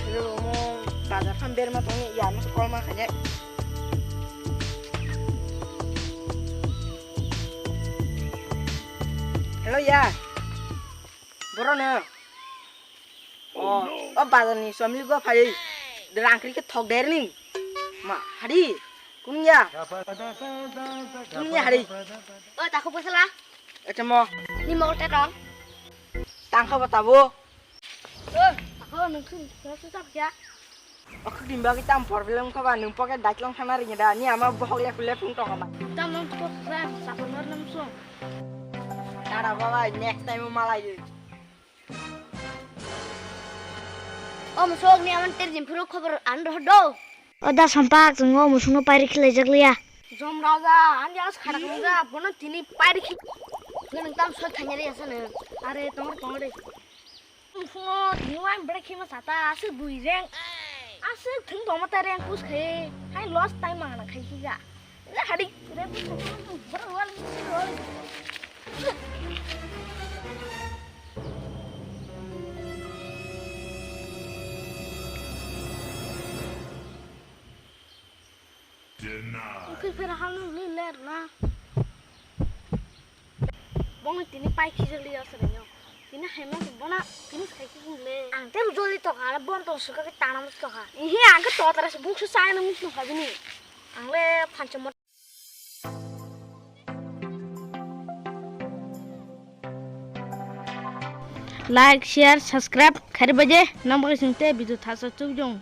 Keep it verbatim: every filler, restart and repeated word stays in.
Hello, omo bazar khan berma tongni ya, omo se call ma khainai. Hello ya. Boro no. Oh, oh, bazar ni somli go phai. Rang kri ke thok der ni. Ma, hari. Kun ya. Kun ya hari. O, takho pwsala. Acha mo. Ni mo te tong. Tangkha ba tabo. O, takho nung sun sa sa ya. Okhuk ni bagwi tam problem kha ba, nung pocket daiklong thana ring da. Ni ama bohok le kule phung tong ba. Tam nung to sa sa ko nor nam so. Tara baba, next time malai. O musuk ni aman ter jim phuru khobor an roh do. O da sampak, chwng o musukno pairi khilaijak liya. Jom raja, ani as khara kung ja, bono tini pairi khi. Nang tam soi thanya ri asa ne. Are tongor tongor de. Musuk tini wang bere khima sata, asuk bui reng. Asuk thung tongma ta reng kus khe. Hai lost time mana khai ki ga. Hari. Oke, phera halno le ler na. Bong tini pai khijak liya sere nyo. Tini haima se bona tini sai ki le. Ang te joli to kala bon to suka ke tanam to ha. Ihi ang ke to tara se buksu sai na mus no ha bini. Ang le phancham. Like, share, subscribe khairi baje nang bagwi sing te video thasa chukjong.